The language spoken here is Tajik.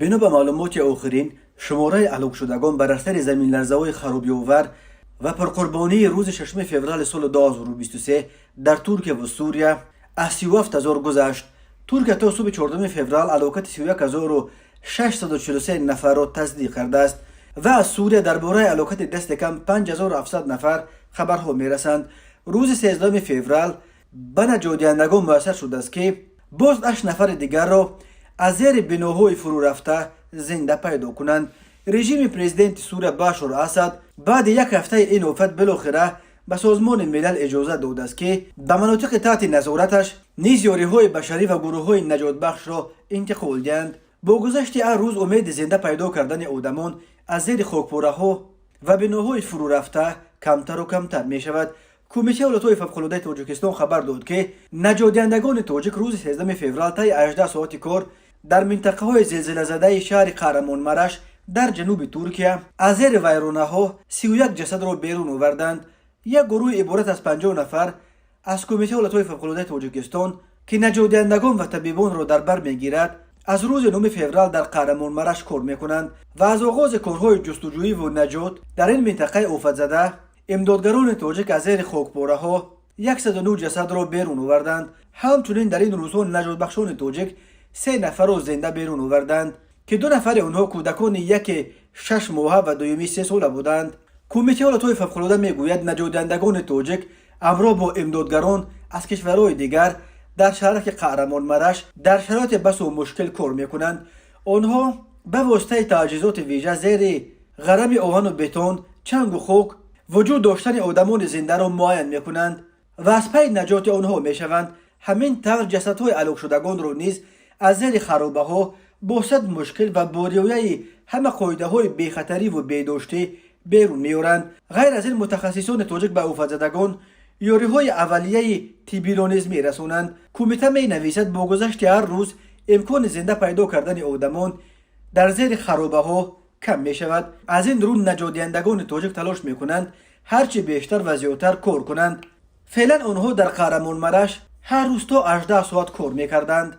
Бино ба маълумоти охирин, шумораи ҳалокшудагон бар асари заминларзаҳои харобиовар ва пурқурбонии рӯзи 6 феврали соли 2023 дар Туркия ва Сурия аз 37 ҳазор гузашт. Туркия то субҳи 4 феврал ҳалокати 31 643 нафарро тасдиқ кардааст ва аз Сурия дар бораи ҳалокати дасти кам 5700 нафар хабарҳо мерасанд. Рӯзи 13 феврал ба наҷотдиҳандагон муяссар шудааст, ки боз ҳашт нафари дигарро аз зери биноҳои фурӯрафта зинда пайдо кунанд. Режими президенти Сурия Башор Асад баъди як ҳафтаи ин офат билохира ба Созмони Милал иҷозат додааст, ки ба манотиқи таҳти назораташ низ ёриҳои башарӣ ва гурӯҳҳои наҷотбахшро интиқол диҳанд. Бо гузашти ҳар рӯз умеди зинда пайдо кардани одамон аз зери хокпораҳо ва биноҳои фурӯрафта камтару камтар мешавад. Кумитаи ҳолатҳои фавқулодаи Тоҷикистон хабар дод, ки наҷотдиҳандагони тоҷик рӯзи 13 феврал таи 18 соати кор дар минтақаҳои зилзилазадаи шаҳри Қаҳрамонмараш дар ҷануби Туркия аз зери вайронаҳо 31 ҷасадро берун оварданд. Як гурӯҳи иборат аз 50 нафар аз Кумитаи ҳолатҳои фавқулодаи Тоҷикистон, ки наҷотдиҳандагон ва табибонро дар бар мегирад, аз рӯзи 9 феврал дар Қаҳрамонмараш кор мекунанд ва аз оғози корҳои ҷустуҷӯиву наҷот дар ин минтақаи офатзада имдодгарони тоҷик аз зери хокпораҳо 109 ҷасадро берун оварданд. Ҳамчунин дар ин рӯзҳо наҷотбахшони тоҷик се нафарро зинда берун оварданд, ки ду нафари онҳо кӯдакони яке 6 моҳа ва дуюми 3 сола буданд. Кумитаи ҳолатҳои фавқулода мегӯяд, наҷотдиҳандагони тоҷик ҳамроҳ бо имдодгарон аз кишварҳои дигар дар шаҳраки Қаҳрамонмараш дар шароити басо мушкил кор мекунанд. Онҳо ба воситаи таҷҳизоти вижа зери ғарами оҳану бетон, чангу хок вуҷуд доштани одамони зиндаро муайян мекунанд ва аз пайи наҷоти онҳо мешаванд. Ҳамин тавр ҷасадҳои ҳалокшудагонро низ аз зери харобаҳо бо сад мушкил ва бо риояи ҳама қоидаҳои бехатариву беҳдоштӣ берун меоранд. Ғайр аз ин, мутахассисони тоҷик ба офатзадагон ёриҳои аввалияи тиббиро низ мерасонанд. Кумита менависад, бо гузашти ҳар рӯз имкони зинда пайдо кардани одамон дар зери харобаҳо кам мешавад. Аз ин рӯ наҷотдиҳандагони тоҷик талош мекунанд, ҳарчи бештар ва зиёдтар кор кунанд. Феълан онҳо дар Қаҳрамонмараш ҳар рӯз то 18 соат кор мекарданд.